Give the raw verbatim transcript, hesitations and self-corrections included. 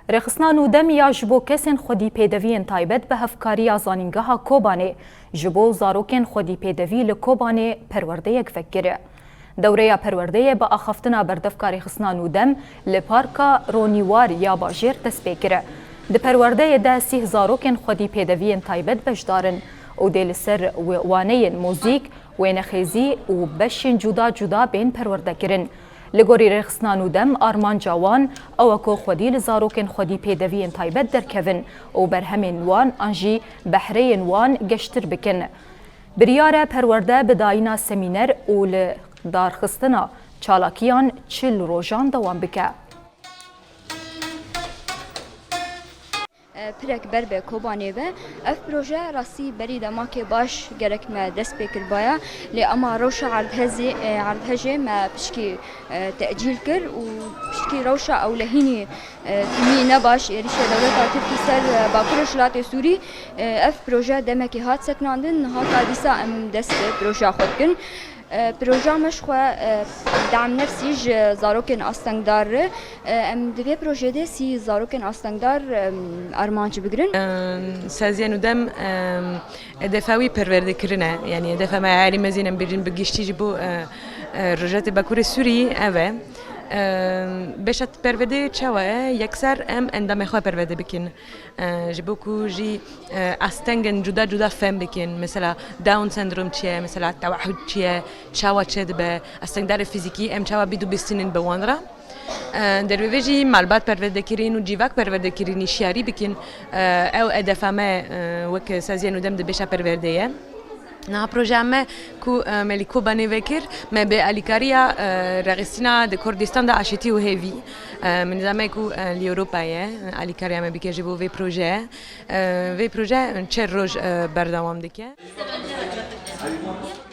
Rêxistina Nûdem ya ji bo kesên xwedî pêdeviyên taybet bi hevkariya Zanîngeha Kobanê ji bo zarokên xwedî pêdevî li Kobanê perwerdeyek vekir. Dewreya perwerdeyê bi axaftina berdevka Rêxistina Nûdem li Parka Ronîwar ya Bajêr dest pê kir. Di perwerdeyê de sîh zarokên xwedî pêdeviyên taybet beşdar in û dê li ser wi-, waneyên muzîk, wênexêzî û beşên cuda cuda bên perwerdekirin. Li gorî Rêxistina Nûdem, armanca wan ew e ku xwedî li zarokên xwedî pêdeviyên taybet derkevin û berhemên wan an jî behreyên wan geştir bikin. Biryar e perwerde bi dayîna semîner û li darxistina çalakiyan çil rojan dewam bike. Pirek ber bi Kobanê ve. Ev proje rastî berî demakê baş gerek me dest pê kiribaya, lê ema rewşa erdhezê, erdhejê me pişkî tecîl kir û pişkî rewşa ewlehînî timî nebaş êrîşê dewleta Tirkî ser Bakurê Rojhilatê Sûrî, ev proje demekî hat sekinandin, niha ka dîsa em dest bi projeya xwe dikin. Projeya me ji xwe dam nefsî ji zarokên astengdar re. Em di vê projeyê de sî zarokên astengdar armanc bigirin. Saziyên û dem hedefa wî perwerdekirin e. Yanî hedefa me a elî mezîn em bêjin bi giştî ji bo rojhilatê Bakurê Sûrî ev e. Beşa perwerdeyê çawa ye? Yekser em endamê xwe perwerde bikin. Ji bo ku jî astengên cuda cuda fehm bikin. Mesela Down sendrom çi ye, mesela tewehud çi ye, çawa çêdibe, astengdarê fîzîkî em çawa bîdûbistînin bi wan re. Der bi vê jî malbat perwerdekirîn û civak perwerdekirîn hişyarî bikin. Ew hedefa me wek saziyên û dem di beşa perwerdeyê ye. Niha projeya me ku me li Kobanê vekir, me bi alîkariya rexistina di Kurdistan de aşitî û hêvî. Min zame ku li Ewropa ye, alîkariya me bike ji bo vê projeyê. Vê proje çar roj berdewam dike.